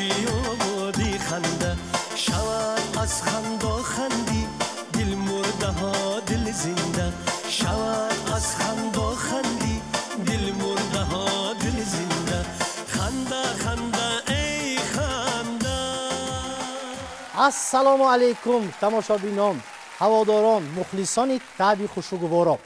خوشی و خنده شود از خندا خندی دل مرده ها دل زنده شود از خندا خندی دل مرده ها دل زنده خنده خنده ای خنده. Ассалому алайкум, тамошобинон, ҳаводорон, мухлисони табъи хушугуворо.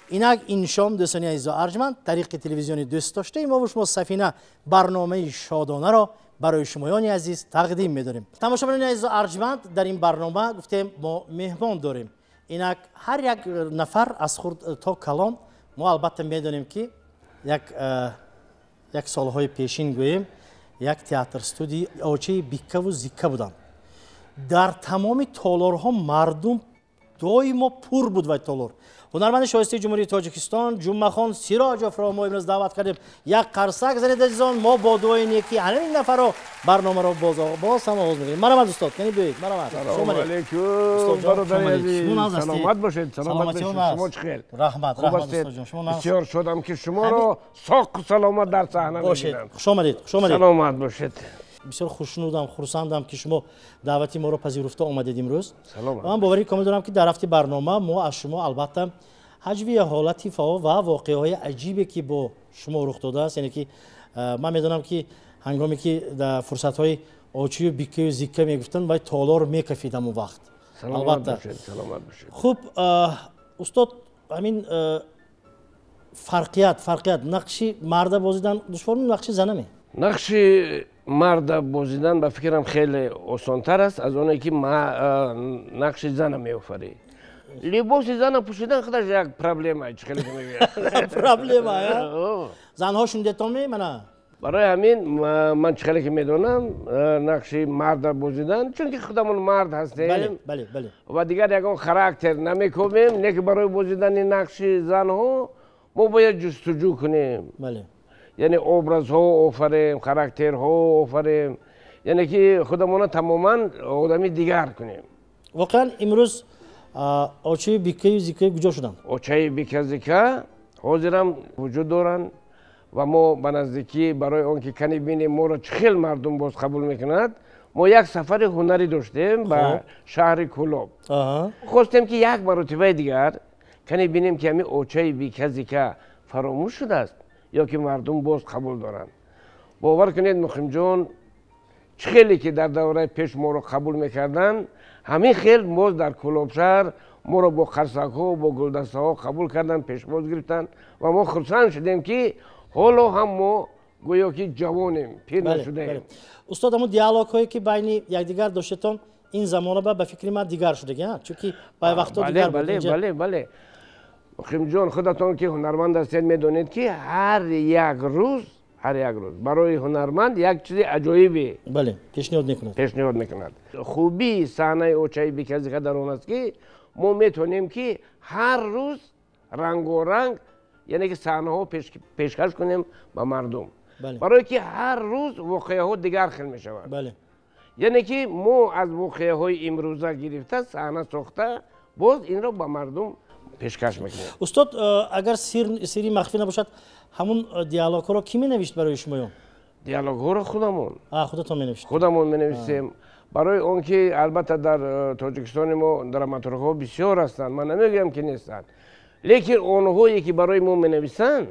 Инак ин шом, дӯстони азизу арҷманд, тариқи телевизиони дӯстдоштаи мо шумо Сафина барномаи шодонаро барои шумоёни азиз тақдим медорем. Тамошобинони азизу арҷманд, дар ин барнома гуфтем мо меҳмон дорем. Инак ҳар як нафар аз хурд то калон мо албатта медонем, ки як солҳои пешин гӯем, як театр студии очаи Биккаву Зикка буданд. Дар тамоми толорҳо мардум доимо пур буд вай толор. Ҳунарманди шоистаи Ҷумҳурии Тоҷикистон Ҷумъахон Сироҷовро мо имрӯз даъват кардем. Як қарсак занед, азизон. Мо бо дуои некӣ ҳамин нафарро барномаро боз ҳам оғоз мекунем. Марҳамат, устод, кани биёед, марҳамат. Салому алейкум, бародари азиз, саломат бошед, саломат бошед. Шумо чӣ хел? Раҳмат, раҳмат, устодҷон. Шумо бисёр шодам, ки шуморо соқу саломат дар саҳна бошед. Хуш омадед, хуш омадед. Саломат бошед. Бисёр хушнудам, хурсандам, ки шумо даъвати моро пазируфта омадед имрӯз. Ман боварӣ комил дорам, ки дар рафти барнома мо аз шумо албатта ҳаҷви ҳолати фаъол ва воқеаҳои аҷибе, ки бо шумо рух додааст, яъне ки ман медонам, ки ҳангоме ки дар фурсатҳои очию Биккаю Зикка мегуфтанд, вай толор мекафид ҳамон вақт. Албатта. Хуб, устод, ҳамин фарқият, нақши марда бозидан душвор, нақши зана ме? Нақши марда бозидан, ба фикрам, хеле осонтар аст аз оне ки нақши зана меофарӣ. Либоси зана пӯшидан худаш як проблема, чӣ хеле мегӯяд. Проблема занҳо шундетон мемана. Барои ҳамин ман, чӣ хеле ки медонам, нақши марда бозидан, чунки худамон мард ҳастем ва дигар ягон характер намекобем, не ки барои бозидани нақши занҳо мо бояд ҷустуҷӯ кунем, яъне образҳо офарем, характерҳо офарем, яъне ки худамона тамоман одами дигар кунем. Воқеан, имрӯз очаи Биккаю Зиккаю куҷо шуданд? Очаи Бика Зика ҳозирам вуҷуд доранд ва мо ба наздикӣ барои он ки кани бинем, моро чӣ хел мардум боз қабул мекунад, мо як сафари ҳунарӣ доштем ба шаҳри Кӯлоб. Хостем, ки як маротибаи дигар кани бинем, ки ҳамин очаи Бика Зика фаромӯш шудааст ё ки мардум боз қабул доранд. Бовар кунед, Муқимҷон, чӣ хеле ки дар давраи пеш моро қабул мекарданд, ҳамин хел боз дар Кӯлобшаҳр моро бо қарсакҳо, бо гулдастаҳо қабул карданд, пешвоз гирифтанд ва мо хурсанд шудем, ки ҳоло ҳам мо гӯё ки ҷавонем, пир нашудаем. Устод, ҳамун диалогҳое, ки байни якдигар доштетон, ин замона ба фикри ман дигар шудаги, чунки бай вақтҳо дигар. Бале, бале, Муқимҷон, худатон ки ҳунарманд ҳастед, медонед, ки ҳар як рӯз барои ҳунарманд як чизи аҷоибе бале, пешниҳод мекунад. Пешниҳод мекунад. Хубии саҳнаи очаи Бика Зика дар он аст, ки мо метавонем, ки ҳар рӯз рангоранг, яъне ки саҳнаҳо пешкаш кунем ба мардум, барое ки ҳар рӯз воқеаҳо дигар хел мешавад, яъне ки мо аз воқеаҳои имрӯза гирифта, саҳна сохта, боз инро ба мардум пешкаш мекунем. Устод, агар сирри махфӣ набошад, ҳамун диалогҳоро кӣ менавишт барои шумоён? Диалогҳоро худамон. Худатон менавишт? Худамон менависем, барои он ки албатта дар Тоҷикистони мо драматургҳо бисёр ҳастанд, ман намегӯям, ки нестанд, лекин онҳое ки барои мо менависанд,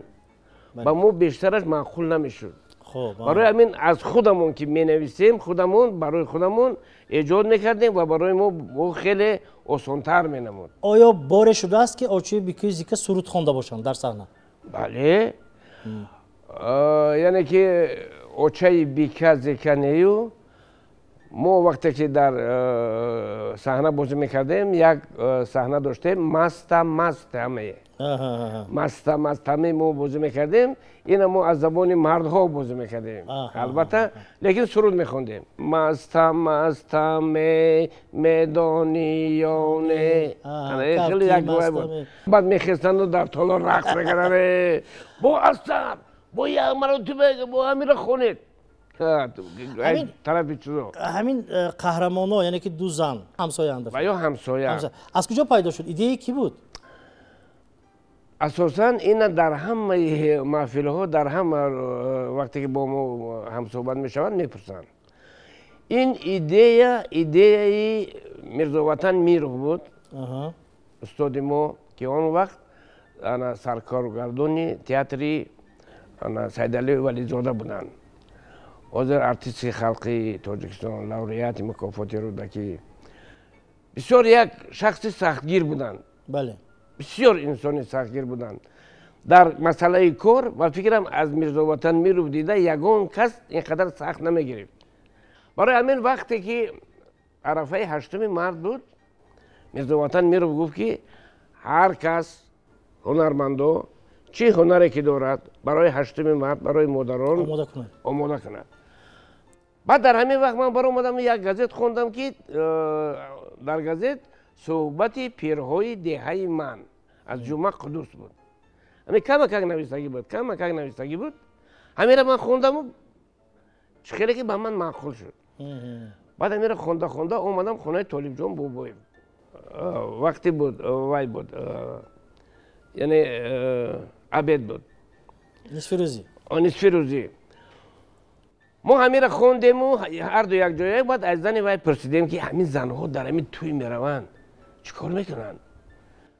ба мо бештараш маъқул намешуд. Барои ҳамин аз худамон ки менависем, худамон барои худамон эҷод мекардем ва барои мо хеле осонтар менамуд. Оё боре шудааст, ки очаи Бикаи Зика суруд хонда бошанд дар саҳна? Бале, яъне ки очаи Бика Зика нею, мо вақте ки дар саҳна бозӣ мекардем, як саҳна доштем, маста мастаме, маста мастаме мо бозӣ мекардем. Ина мо аз забони мардҳо бозӣ мекардем, албатта, лекин суруд мехондем: маста мастаме, медонӣ ё не. Хеле як буд. Баъд мехестанду дар толор рақс мекарданд. Бо астаб, бо як маротиба бо ҳамира хонед тарафи чизо. Ҳамин қаҳрамоно, яъне ки ду зан ҳамсояанд. Ва ё ҳамсоя. Аз куҷо пайдо шуд? Идеяи кӣ буд? Асосан ина дар ҳамаи маҳфилҳо, дар ҳама вақте ки бо мо ҳамсӯҳбат мешаванд, мепурсанд. Ин идея идеяи Мирзоватан Миров буд, устоди мо, ки он вақт ана саркоргардони театри ана Сайдалиев Вализода буданд. Ҳозир артисти халқии Тоҷикистон, лауреати мукофоти Рӯдакӣ. Бисёр як шахси сахтгир буданд. Бисёр инсони сахтгир буданд. Дар масъалаи кор, ба фикрам, аз Мирзоватан Миров дида ягон кас ин қадар сахт намегирифт. Барои ҳамин вақте ки арафаи 8-уми март буд, Мирзоватан Миров гуфт, ки ҳар кас ҳунармандо чӣ ҳунаре ки дорад, барои 8-уми март, барои модарон омода кунад. Баъд дар ҳамин вақт ман баромадам, як газет хондам, ки дар газет суҳбати пирҳои деҳаи ман аз Ҷумъа Қуддус буд. Ҳамин камакак нависагӣ буд, камакак нависагӣ буд. Ҳаминро ман хондаму чӣ хеле ки ба ман маъқул шуд. Баъд ҳаминро хонда хонда омадам хонаи Толибҷон Бобоев. Вақте буд, вай буд, яъне обед буд. Нисфирӯзӣ. Нисфирӯзӣ. Мо ҳаминро хондему ҳарду якҷоя. Баъд аз зани вай пурсидем, ки ҳамин занҳо дар ҳамин тӯй мераванд, чӣ кор мекунанд?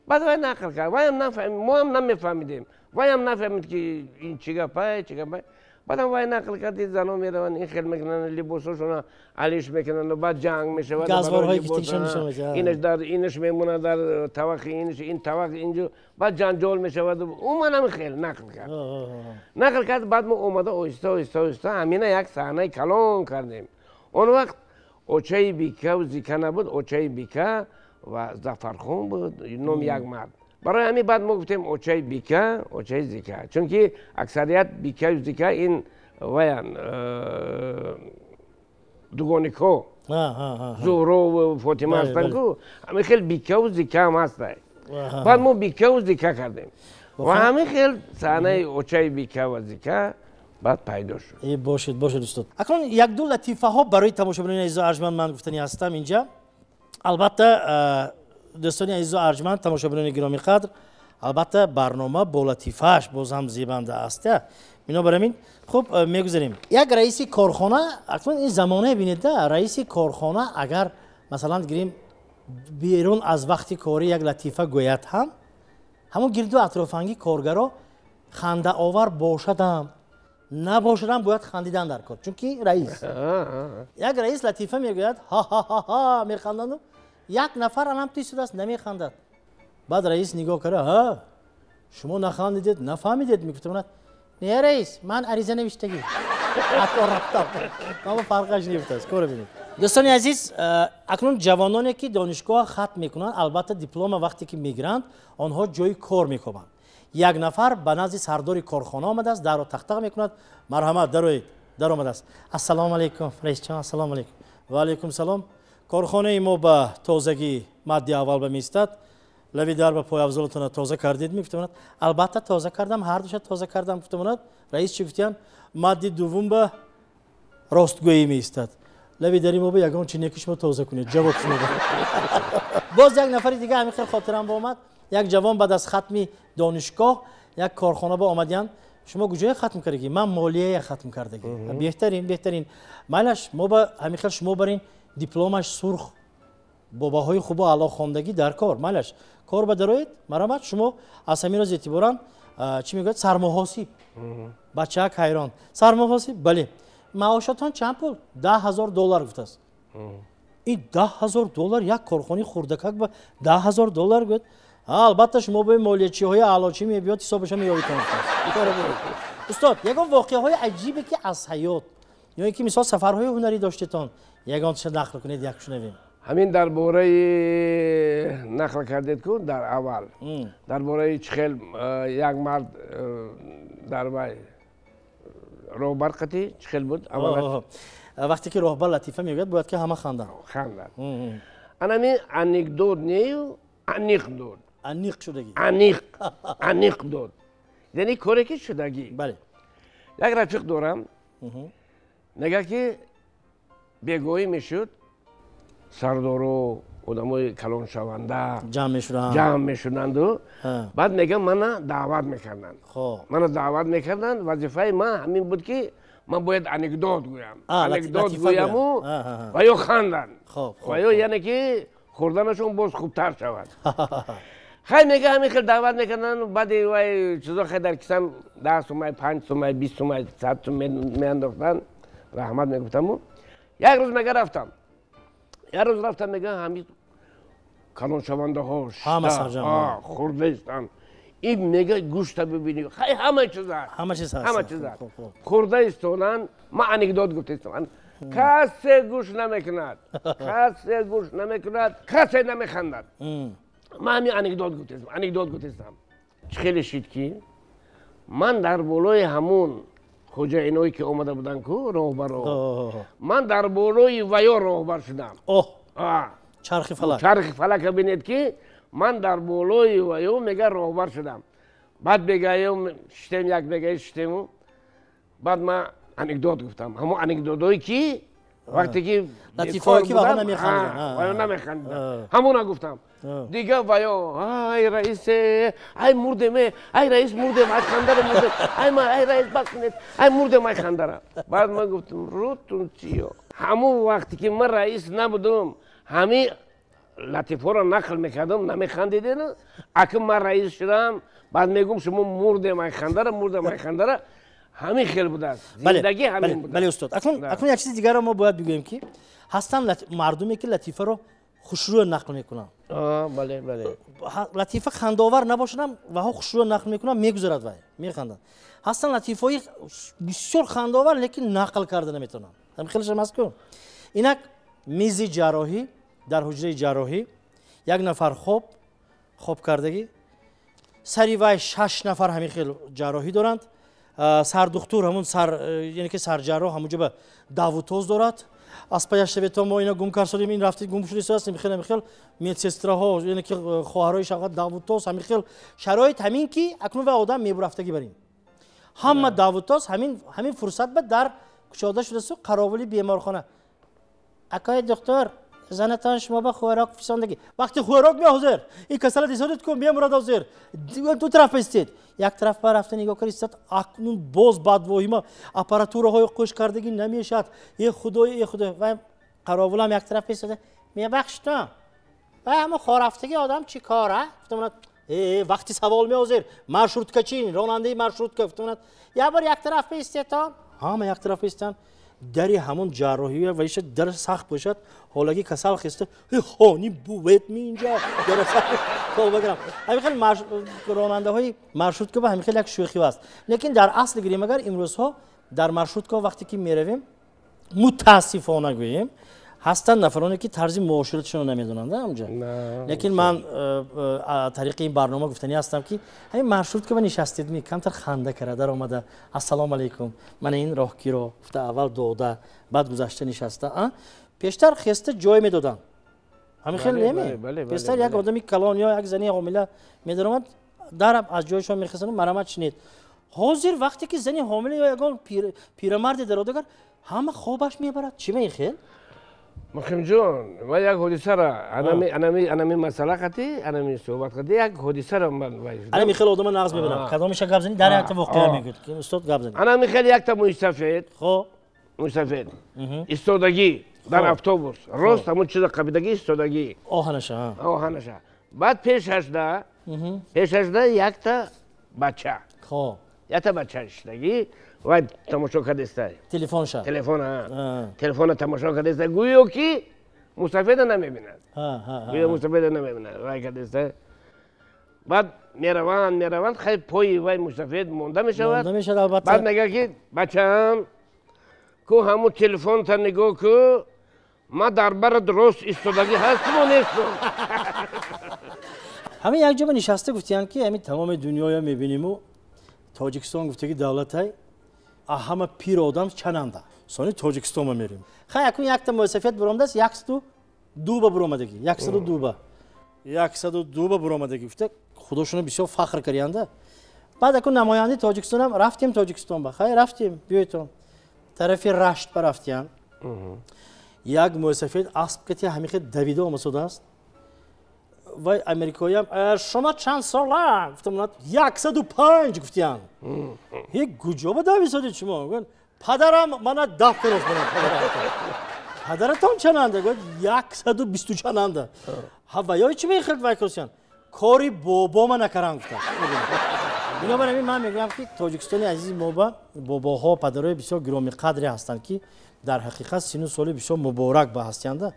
Баъд вай нақл кард. Вайам моам намефаҳмидем, вайам нафаҳмид, ки ин чӣ гапай, чӣ гапай. Баъдам вай нақл кард, ин занҳо мераванд, ин хел мекунанд, либосҳошона алиш мекунанд, баъд ҷанг мешавад, инаш дар инаш мемонад, дар тавақи инаш, ин тавақ инҷо, баъд ҷанҷол мешавад. Умуман ҳамин хел нақл кард, нақл кард. Баъд мо омада оҳиста оҳиста оҳиста ҳамина як саҳнаи калон кардем. Он вақт очаи Бикаву Зика набуд, очаи Бика ва Зафархон буд номи як мард. Барои ҳамин баъд мо гуфтем очаи Бика, очаи Зика, чунки аксарият Бикаю Зика ин ваян дугоникҳо, Зуҳрову Фотима ҳастанд ку, ҳамин хел Бикаву Зика ҳам ҳастай. Баъд мо Бикаву Зика кардем ва ҳамин хел саҳнаи очаи Бика ва Зика баъд пайдо шуд. Бошед, бошед, устод. Акнун якду латифаҳо барои тамошобинони азизу арҷманд ман гуфтанӣ ҳастам инҷа. Албатта, дӯстони азизу арҷманд, тамошобинони гиромӣ қадр, албатта, барнома бо латифааш боз ҳам зебанда аст. Бинобар ҳамин, хуб, мегузарем. Як раиси корхона, акнун ин замонае бинед, раиси корхона агар, масалан, гирем, берун аз вақти корӣ як латифа гӯяд ҳам, ҳамон гирду атрофанги коргаро хандаовар бошадам набошадам, бояд хандидан дар кор, чунки раис. Як раис латифа мегӯяд, ҳа-ҳа-ҳа механданду як нафар анам тисудааст, намехандад. Баъд раис нигоҳ карда: «Ҳа, шумо нахандидед, нафаҳмидед?» Мегуфтамонад: «Не, раис, ман ариза навиштагӣ рафтам, ама фарқаш нефтааст». Кора бинед, дӯстони азиз. Акнун ҷавононе ки донишгоҳ хатм мекунанд, албатта, диплома вақте ки мегиранд, онҳо ҷои кор мекобанд. Як нафар ба назди сардори корхона омадааст, дарро тақтақ мекунад. «Марҳамат, дароед». Даромадааст. «Ассалому алайкум, раисҷон». «Ассалому алайкум». «Ва алайкум салом. Корхонаи мо ба тозагӣ мадди аввал ба меистад. Лави дар ба пойафзолатона тоза кардед?» Мегуфтамонад: «Албатта, тоза кардам, ҳар душа тоза кардам». Гуфтамонад: «Раис, чӣ гуфтиян?» «Мадди дуввум ба ростгӯӣ меистад. Лави дари мо ба ягон чи неки шумо тоза кунед». Ҷавоб шумо. Боз як нафари дига ҳамин хел хотирам омад. Як ҷавон баъд аз хатми донишгоҳ як корхона ба омадиян. «Шумо куҷое хатм кардагӣ?» «Ман молияя хатм кардагӣ». «Беҳтарин, беҳтарин, майлаш, мо ба ҳамин хел шумо барин дипломаш сурх, бо баҳои хубу аъло хондагӣ дар кор, майлаш, кор ба дароед, марҳамат, шумо аз ҳамин рӯз эътиборан, чӣ мегӯяд, сармуҳосиб». Бачаак ҳайрон: «Сармуҳосиб?» «Бале». «Маошатон чанд пул?» 10 000 доллар», гуфтааст. Ин 10 000 доллар, як корхонаи хурдакак ба 10 000 доллар. Гӯяд: «Албатта, шумо бо молиячиҳои аълочӣ мебиёд, ҳисобаша меёбитон». Устод, ягон воқеаҳои аҷибе ки аз ҳаёт ё ин ки мисол сафарҳои ҳунарӣ доштетон, ягонташа нақл кунед, як шунавем. Ҳамин дар бораи нақл кардед ку дар аввал, дар бораи чӣ хел як мард дар вай роҳбар қатӣ чӣ хел буд аввалаш? Вақте ки роҳбар латифа мегӯяд, бояд ки ҳама ханданд. Ханданд. Анами анекдот нею, аниқ дод. Аниқ шудагӣ. Аниқ, аниқ дод, яъне коре ки шудагӣ. Як рафиқ дорам, мегӯяд, ки бегоҳӣ мешуд, сардору одамои калоншаванда ҷамъ мешуданд. Ҷамъ мешуданду баъд мегӯям, мана даъват мекарданд, мана даъват мекарданд. Вазифаи ман ҳамин буд, ки Ман бояд анекдот гӯям, анекдот гӯяму ва ё ханданд, ва ё яъне ки хӯрданашон боз хубтар шавад. Хай, мега, ҳамин хел даъват мекарданд. Баъди вай чизо, хай, дар кисам 10 сумай, 5 сумай, 20 сумай, 100 сум меандохтанд, раҳмат мегуфтаму. Як рӯз, мега, рафтам, як рӯз рафтам, мега, ҳамин калоншавандаҳо хӯрда истанд. Ин, мега, гӯшта бибинӣ, хай, ҳама чиз аст, ҳама чиз аст, хӯрда истонанд. Ман анекдот гуфта истонам, касе гӯш намекунад, касе гӯш намекунад, касе намехандад. Ман ҳамин анекдот гуфтаистам, анекдот гуфтаистам. Чӣ хеле шид, ки ман дар болои ҳамун хоҷаиное, ки омада буданд ку роҳбаро, ман дар болои ваё роҳбар шудам. Чархи фалак. Чархи фалака бинед, ки ман дар болои ваё, мега, роҳбар шудам. Баъд бегаё шитем, як бегаи шитему, баъд ман анекдот гуфтам, ҳамон анекдотое, ки вақте ки Латифое, ки ваё намехандидам, ҳамона гуфтам. Дига ваё: «Ай, раисе, ай, мурдем, ай, раис, мурдем, ай, хандара мурдем, ай, ма, ай, раис, бас кунед, ай, мурдем, ай, хандара». Баъд ман гуфтам: «Рутун чиё, ҳамон вақте ки ман раис набудум, ҳами латифоро нақл мекардам, намехандиден. Аки ман раис шудам, баъд мегум, шумо мурдем, ай, хандара мурдем, ай, хандара». Ҳамин хел будааст зиндагӣ, ҳамин будааст. Бале, устод. Акнун як чизи дигарро мо бояд бигӯем, ки ҳастанд мардуме, ки латифаро хушрӯя нақл мекунанд. Бале, бале. Латифа хандаовар набошадам, ваҳо хушрӯя нақл мекунанд, мегузарад, вай механданд. Ҳастанд латифаҳои бисёр хандаовар, лекин нақл карда наметавонанд. Ҳамин хелшам аст ку. Инак, мизи ҷарроҳӣ, дар ҳуҷраи ҷарроҳӣ як нафар хоб кардагӣ, сари вай шаш нафар ҳамин хел ҷарроҳӣ доранд. Сардухтур, ҳамун сар, яъне ки сарҷарроҳ, ҳамунҷо ба давутоз дорад. Аз паяш шавето, мо ина гум карсодем, ин рафти гум шудисааст. Хел ҳамин хел медсестраҳо, яъне ки хоҳарои шафқат, давутоз, ҳамин хел шароит, ҳамин ки акнун ва одам мебурафтагӣ бар ин ҳама давутоз. Ҳамин фурсат ба дар кушода шудасу қаровули беморхона: «Акои духтур, занатон шумо ба хӯрок фисондагӣ». «Вақти хӯрок ме, ҳозир ин касала дисодид ку, мемурад ҳозир, ду тараф истед». Як тараф ба рафта нигоҳ кар истад. Акнун боз бадвоҳима, аппаратураҳои қӯш кардагӣ намешавад. Е худой, е худой! Ва қаровулам як тараф истода: «Мебахшитон, ва ҳамо хорафтаги одам чӣ кора?» Гуфтам: «Э, вақти савол ме ҳозир, маршрутка чи, ронандаи маршрутка». Гуфтам: «Як бор як тараф бистетон». Ҳама як тараф истанд. Дари ҳамон ҷарроҳӣ ва иша дар сахт бошад, ҳолаги касал хеста: «Хони бувет ми инҷа». Ҳамин хел ронандаҳои маршрутка ба ҳамин хел як шӯхӣ аст. Лекин дар асл гирем агар, имрӯзҳо дар маршрутка вақте ки меравем, мутаассифона гӯем, ҳастанд нафароне, ки тарзи муоширатшонро намедонанд ҳамҷа. Лекин ман тариқи ин барнома гуфтанӣ ҳастам, ки ҳамин маршрутка ба нишастед, ми камтар ханда кара даромада, «Ассалому алайкум, мана ин роҳкиро» гуфта, аввал дода, баъд гузашта нишаста. Пештар хеста ҷой медоданд, ҳамин хел неме? Пештар як одами калон ё як зани ҳомила медаромад, дар аз ҷойшон мехестанд: «Марамат, шинед». Ҳозир вақте ки зани ҳомила ё ягон пирамарде дародагар, ҳама хобаш мебарад. Чӣ ма ин хел? Муқимҷон, ва як ҳодисара, анами масъала қати, анами суҳбат қати як ҳодисара ман. Анами хел одама нағз мебинам. Кадомиша гап зани? Дар якта воқеа мегӯяд устод, гап зани. Анами хел якта мӯйсафед, мӯйсафед истодагӣ дар автобус, рост ҳамун чиза қабидагӣ истодагӣ. Оҳанаша. Оҳанаша. Баъд пешашда якта бача, якта бача иштагӣ вай тамошо кардеста. Телефонша. Телефон, телефона тамошо кардеста, гӯё ки мусафеда намебинад, гӯё мусафеда намебинад, вай кардеста. Баъд мераванд, мераванд, хай, пои вай мусафед монда мешавад. Баъд мега, ки бачаам ку, ҳамун телефонта нигоҳ ку, ман дар барат рост истодагӣ ҳастиму нестум? Ҳамин як ҷоба нишаста гуфтиянд, ки ҳамин тамоми дунёя мебиниму, Тоҷикистон гуфтаги давлатай, ҳама пир одам чананда. Сони Тоҷикистонма мерем. Хай, акун якта мӯйсафед буромадааст, 102 ба буромадагӣ, 102 ба, 102 ба буромадагӣ гуфта, худошуно бисёр фахр кардианда. Баъд акун намояндаи Тоҷикистонам: «Рафтем Тоҷикистон ба». «Хай, рафтем, биёйтон». Тарафи Рашт ба рафтиян. Як мӯйсафед асп кати ҳамин хел давида омасодааст. Вай америкоиам: «Шумо чанд сола?» Гуфтам: «105», гуфтиян. «Ҳе, куҷо ба дависодед шумо?» Падарам мана 10 кӯрош мана падаратон чананда? Гуфт 120 чананда. Ҳа ва ё чӣ мехӯрд вай курсиан? Кори бобома накарам гуфтам. Бинобар ҳамин ман мегӯям ки Тоҷикистони азизи мо ба бобоҳо, падарои бисёр гиромиқадре ҳастанд ки дар ҳақиқат сину соли бисёр муборак ба ҳастианда.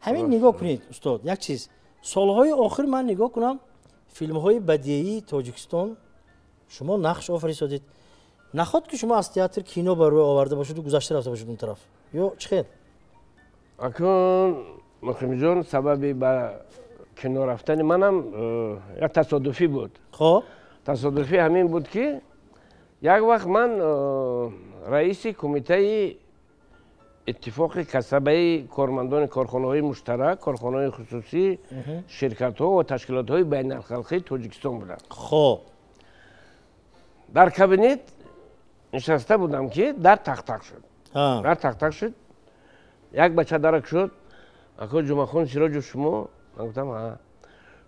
Ҳамин нигоҳ кунед устод, як чиз. Солҳои охир ман нигоҳ кунам филмҳои бадиии Тоҷикистон шумо нақш офарисодед. Наход ки шумо аз театр кино ба рӯй оварда бошеду гузашта рафта бошед он тараф. Ё чӣ хел? Акун Муқимҷон, сабаби ба кино рафтани манам як тасодуфӣ буд. Хоб? Тасодуфӣ ҳамин буд ки як вақт ман раиси кумитаи иттифоқи касабаи кормандони корхонаҳои муштарак, корхонаҳои хусусӣ, ширкатҳо ва ташкилотҳои байналхалқии Тоҷикистон будам. Хоб. Дар кабинет нишаста будам ки дар тақтақ шуд. Дар тақтақ шуд. Як бача дарак шуд. Ако Ҷумъахон Сироҷов шумо? Ман гуфтам ҳа.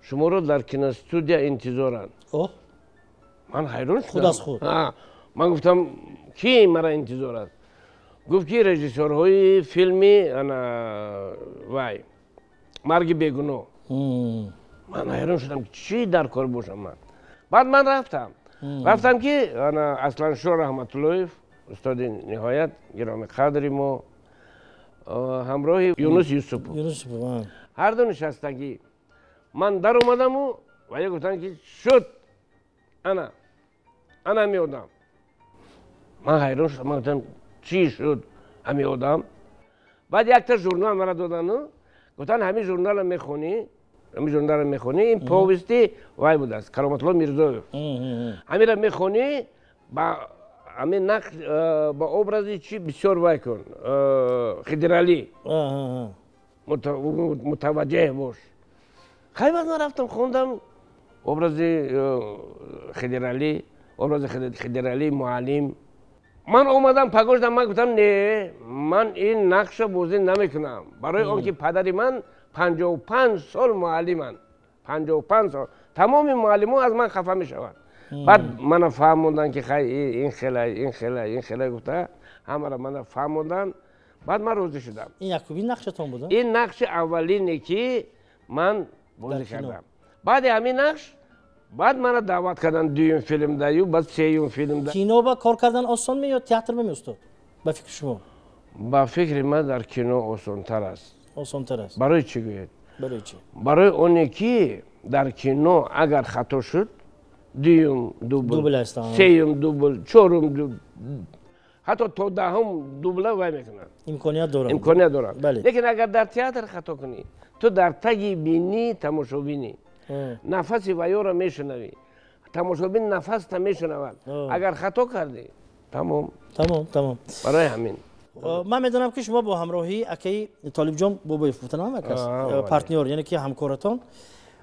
Шуморо дар киностудия интизоранд. Ман ҳайрон шудам. Худ аз худ. Ман гуфтам ки мара интизор аст? Гуфт ки режиссёрҳои филми ана вай Марги бегуноҳ. Ман ҳайрон шудам чӣ дар кор бошам ман. Баъд ман рафтам. Рафтам ки ана Асланшо Раҳматуллоев, устоди ниҳоят гиромиқадри мо, ҳамроҳи Юнус Юсупов. Ҳар ду нишастагӣ. Ман дар омадаму ва я гуфтанд ки шуд ана ана ҳами одам. Ман ҳайрон шудам, ман гуфтам чӣ шуд ҳами одам? Баъд якта журнал мара додану гуфтанд ҳамин журналро мехонӣ, ҳамин журналро мехонӣ, ин повести вай будааст, Кароматулло Мирзоев. Ҳаминро мехонӣ, ба ҳамин нақш ба образи чӣ бисёр вай кун, Хидиралӣ мутаваҷҷеҳ бош. Хай баъд ман рафтам хондам образи Хидиралӣ, образи Хидиралӣ муаллим. Ман омадам пагоҳдам, ман гуфтам не, ман ин нақшро бозӣ намекунам. Барои он ки падари ман 55 сол муаллиманд. 55 сол. Тамоми муаллимон аз ман хафа мешаванд. Баъд мана фаҳмонданд ки хай ин хела, ин хела, ин хела гуфта, ҳамаро мана фаҳмонданд. Баъд ман розӣ шудам. Ин якумин нақшатон буд? Ин нақши аввалине ки ман бозӣ кардам. Баъди ҳамин нақш баъд мана даъват карданд дуюм филмда ю, баъд сеюм филмда. Кино ба кор кардан осон ме ё театр ме устод? Ба фикри шумо? Ба фикри ман дар кино осонтар аст. Осонтар аст. Барои чӣ гӯед? Барои чӣ? Барои оне ки дар кино агар хато шуд, дуюм дубл, сеюм дубл, чорум дубл, ҳатто то даҳум дубла вай мекунад. Имконият дорад. Имконият дорад. Лекин агар дар театр хато кунӣ, ту дар таги бинӣ тамошобинӣ. Нафаси ваёро мешунавӣ. Тамошобин нафаста мешунавад. Агар хато кардӣ, тамом. Тамом, тамом. Барои ҳамин. Ман медонам ки шумо бо ҳамроҳии акаи Толибҷон Бобоев гуфтанам акас партнёр, яъне ки ҳамкоратон,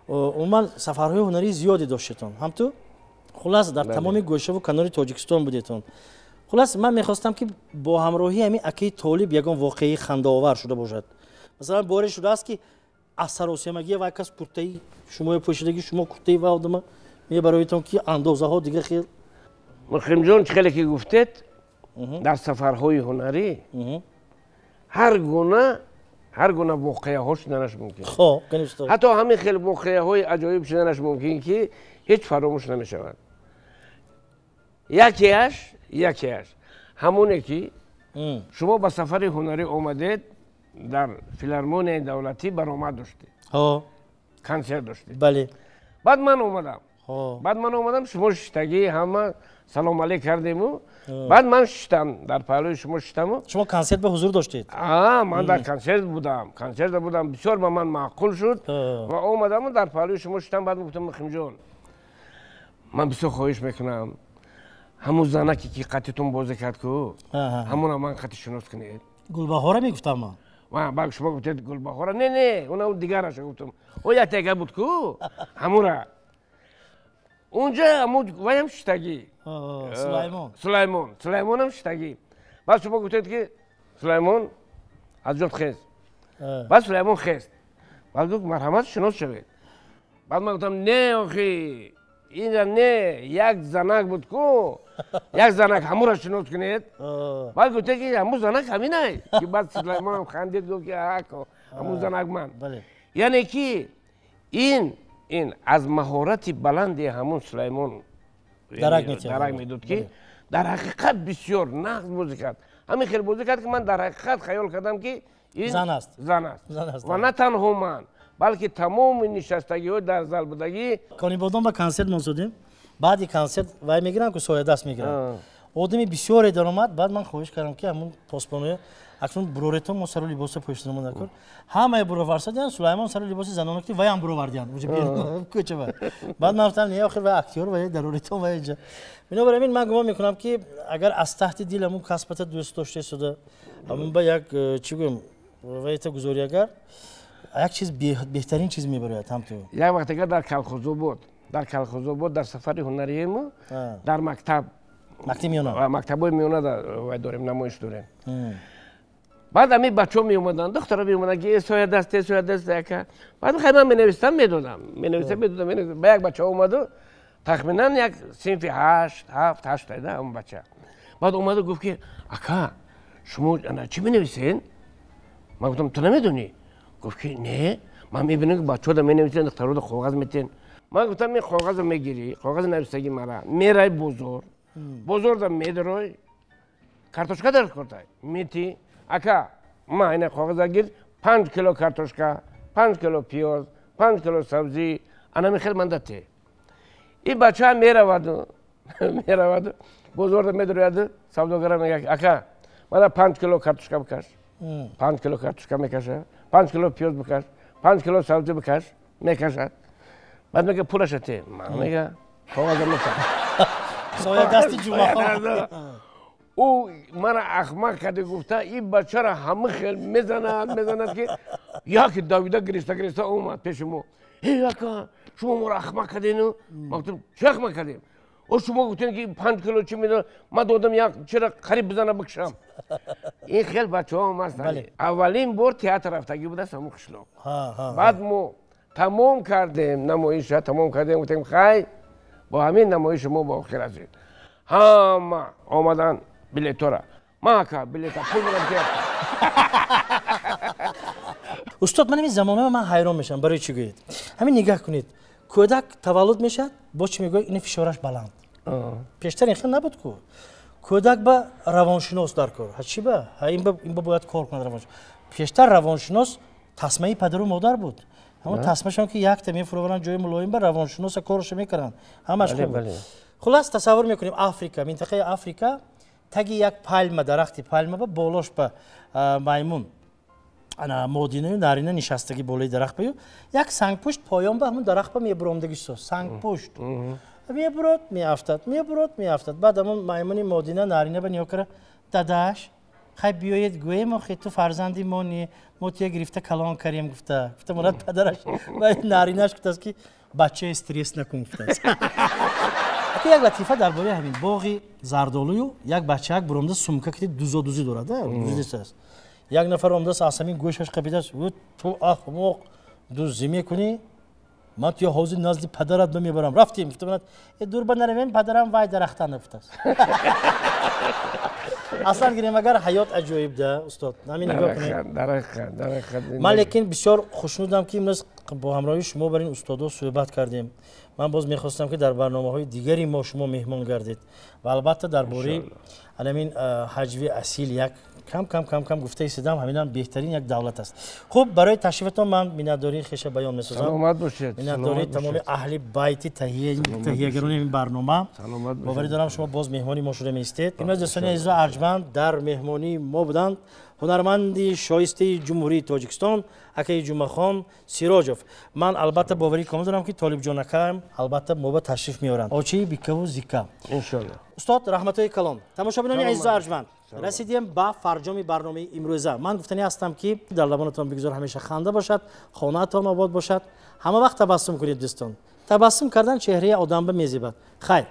умуман сафарҳои ҳунарии зиёде доштетон. Ҳам ту? Хулас дар тамоми гӯшаву канори Тоҷикистон будетон. Хулас ман мехостам ки бо ҳамроҳии ҳамин акаи Толиб ягон воқеаи хандаовар шуда бошад. Масалан боре шудааст ки аз саросемагӣ вай кас куртаи шумои пӯшидагӣ, шумо куртаи вай одама мебароитон ки андозаҳо дигар хел. Муқимҷон, чӣ хеле ки гуфтед, дар сафарҳои ҳунарӣ ҳар гуна воқеаҳо шуданаш мумкин. Ҳатто ҳамин хел воқеаҳои аҷоиб шуданаш мумкин ки ҳеҷ фаромӯш намешавад. Якеаш ҳамоне ки шумо ба сафари ҳунарӣ омадед, дар филармонияи давлатӣ баромад доштед. Консерт доштед. Баъд ман омадам. Баъд ман омадам, шумо шиштагӣ ҳама салом алейк кардему. Баъд ман шиштам, дар паҳлӯи шумо шиштаму. Шумо консерт ба ҳузур доштед? Ман дар консерт будам. Консерт будам, бисёр ба ман маъқул шуд ва омадаму дар паҳлӯи шумо шиштам. Баъд гуфтам Муқимҷон, ман бисёр хоҳиш мекунам, ҳамун занаке ки қатитон бозӣ кард ку, ҳамуна ман қати шинос кунед. Гулбаҳора мегуфтам ман. Баъд шумо гуфтед Гулбаҳора. Не, не, уна дигараша гуфтам. О яктага буд ку, ҳамура. Унҷа ваям шиштагӣ. Сулаймон. Сулаймон. Сулаймонам шиштагӣ. Баъд шумо гуфтед ки Сулаймон аз ҷот хест. Баъд Сулаймон хест. Баъд гуфт марҳамат шинос шавед. Баъд ман гуфтам не охи, Ина не, як занак буд ку, як занак ҳамуро шинос кунед. Баъд гуфта ки ҳамун занак ҳаминай. Ки баъд Сулаймонам хандид, гуфт ки ако ҳамун занак ман. Яъне ки ин аз маҳорати баланди ҳамун Сулаймон дарак медод, ки дар ҳақиқат бисёр нағз бозӣ кард. Ҳамин хел бозӣ кард, ки ман дар ҳақиқат хаёл кардам, ки ин зан аст. Зан аст. Ва на танҳо ман, балки тамоми нишастагиҳо дар зал будагӣ. Конибодом ба консерт монсудем. Баъди консерт вай мегирам, ки соядаст мегирам. Одами бисёре даромад, баъд ман хоҳиш кардам, ки ҳамун посбоноя акнун буроретон, мо сару либоса пӯшидамо накун. Ҳамаи буроварсадиан, Сулаймон сару либоси занона ки вай ҳам буровардиан. Кӯча ба. Баъд ман гуфтам, не, охир вай актёр, вай дароретон, вай инҷа. Бинобар ин ман гумон мекунам, ки агар аз таҳти дил ҳамун касбата дӯст дошта шуда, ҳамун ба як чӣ гӯем, вайта гузорӣ, агар як чиз беҳтарин чиз мебарояд ҳам ту. Як вақт агар дар Калхозобод, дар Калхозобод дар сафари ҳунариему дар мактаб, мактаби миёна, мактабҳои миёна вай дорем, намоиш дорем. Баъд ҳамин бачаҳо меомаданд, духтаро меомаданд, ки соядаст, соядаст яка. Баъд хай ман менавистам, медодам, менавистам, медодам. Ба як бача омаду, тахминан як синфи 8, 7, 8 да ҳамон бача. Баъд омаду гуфт, ки ака, шумо ана чӣ менависен? Ман гуфтам, ту намедонӣ? Гуфт ки не, ман мебинам, ки бачаҳо менависанд, духтарода коғаз метен. Ман гуфтам, ин коғазро мегирӣ, коғази навистагӣ мара, мерай бозор, бозорда медарой, картошка дар кортай, мети, ака, ма ина коғаза гир, 5 кило картошка, 5 кило пиёз, 5 кило сабзӣ, ана михел ман дате. Ин бача мераваду, мераваду, бозорда медарояду, савдогара мегӯяд, ака, мана 5 кило картошка бикаш, 5 кило картошка мекаша, 5 кило пиёз бикаш, 5 кило сабзӣ бикаш, мекашад. Баъд мега пулаша те, ман мега коғаза метам. Соя дасти Ҷумъахон. Ӯ мана ахмақ карда гуфта, ин бачаро ҳама хел мезанад, мезанад, ки яке давида гириста гириста омад пеши мо. Эй ака, шумо моро ахмақ кардену? Ман гуфтам, чӣ ахмақ кардем? О шумо гуфтем, ки 5 кило чӣ медонам, ман додам як чира қариб бизана бикшам. Ин хел бачаҳо ҳастанд. Аввалин бор театр рафтагӣ будааст ҳамун қишлоқ. Баъд мо тамом кардем, намоиша тамом кардем, гуфтем хай, бо ҳамин намоиши мо ба охир расид. Ҳама омадан билетора. Ман ака билета пул додам театр. Устод, ман ҳамин замона ман ҳайрон мешавам, барои чӣ гӯед? Ҳамин нигаҳ кунед. Кӯдак таваллуд мешавад, боз чӣ мегӯяд? Ин фишораш баланд. Пештар ин хел набуд ку. Кӯдак ба равоншинос дар кор. Ҳа чӣ ба? Ҳа ин ба бояд кор кунад равоншинос. Пештар равоншинос тасмаи падару модар буд. Ҳамон тасмашон ки якта мефурӯваранд ҷои мулоим, ба равоншиноса корашо мекарданд. Ҳамаш хуб. Хулас тасаввур мекунем, Африка, минтақаи Африка, таги як пальма, дарахти пальма ба болош ба маймун ана модинаю нарина нишастагӣ болои дарахт баю, як сангпушт поён ба ҳамун дарахт ба мебуромдагӣ со сангпушт мебурод, меафтад, мебурод, меафтад. Баъд ҳамун маймуни модина нарина ба нигоҳ кара, дадаш, хай биёед гӯем, охи ту фарзанди мо не, мо туя гирифта калон карем, гуфта. Гуфта мурад падараш ва наринаш гуфтааст, ки бачаи стресс накун, гуфтааст. Ака, як латифа дар бораи ҳамин боғи зардолую. Як бачаак буромда сумка ки дузодузӣ дорад, дуздистааст. Як нафар омдааст, аз ҳамин гӯшаш қапидааст: ту ахмоқ, дуздӣ мекунӣ, ман туя ҳозир назди падарат мебарам, рафтем. Гуфта, э дур ба наравем, падарам вай дарахтанда, гуфтааст. Аслан гирем агар, ҳаёт аҷоиб да, устод, ҳамин нигоҳ кунед. Ман лекин бисёр хушнудам, ки имрӯз бо ҳамроҳии шумо бар ин устодо суҳбат кардем. Ман боз мехостам, ки дар барномаҳои дигари мо шумо меҳмон гардед ва албатта дар бораи ҳамин ҳаҷви асил як кам кам кам кам гуфта истидам. Ҳаминам беҳтарин як давлат аст. Хуб, барои ташрифатон ман миннатдории хеша баён месозам. Саломат бошед. Миннатдории тамоми аҳли байти таҳиягарони ин барнома. Боварӣ дорам, шумо боз меҳмони мо шуда меистед. Имрӯз, дӯстони азизу арҷманд, дар меҳмонии мо буданд ҳунарманди шоистаи Ҷумҳурии Тоҷикистон акаи Ҷумъахон Сироҷов. Ман албатта боварӣ комил дорам, ки Толибҷон акаам албатта мо ба ташриф меоранд очаи бикаву зика. Иншолло. Устод, раҳматҳои калон. Тамошобинони азизу арҷманд, расидем ба фарҷоми барномаи имрӯза. Ман гуфтанӣ ҳастам, ки дар лабонатон бигузор ҳамеша ханда бошад, хонаатон обод бошад, ҳама вақт табассум кунед. Дӯстон, табассум кардан чеҳраи одамба мезебад. Хайр.